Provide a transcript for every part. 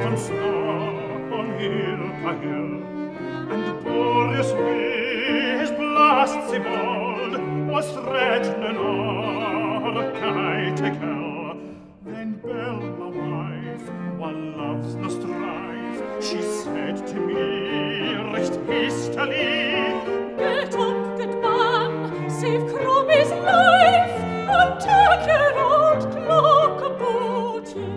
eastern star on hill Cahir, and Boreas wi' his blasts he bold was threatening o'er Cae-te-Cel. Then Belle, my wife, wha loves no strife, she said to me recht hastily, Get up, good man, save Cromie's life, and take your old cloak about ye.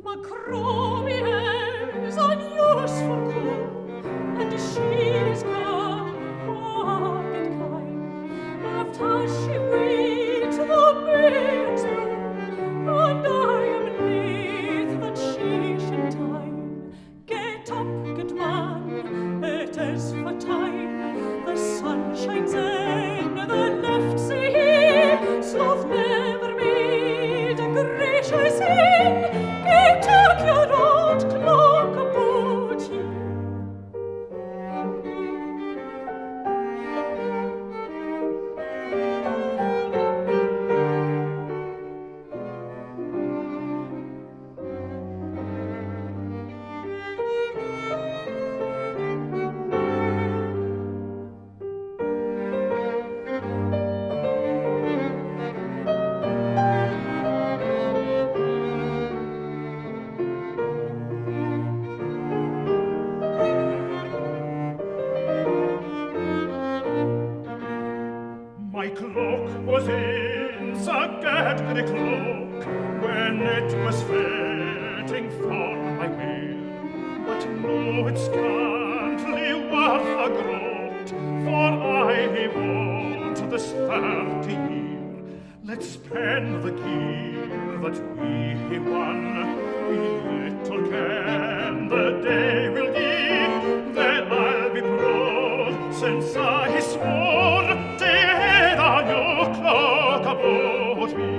Ma Cromie is an useful cool, and she's gone wag and kind. After she wait the maid's room, and I am laith that she should dine. Get up, good man, it is for time. The sun shines in the left sea. Sloth never made a gracious inn. Get up your old cloak about ye. My cloak was in Sir Gadgrey cloak when it was fitting for my wear, but now it's scantly worth a groat, for I hae wot this 30 year. Let's spend the gear that we hae won, we little ken the day will gie, then I'll be proud, since I swore to hae the new cloak about me.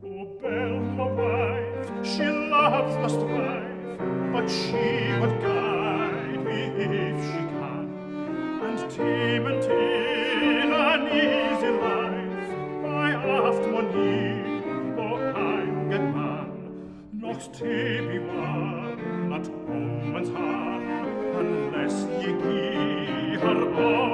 O Belle, my wife, she loves the strife, but she would guide me if she can, and tame and till an easy life, I aft one year, though I'm good man, not to be won at woman's hand, unless ye gie her all.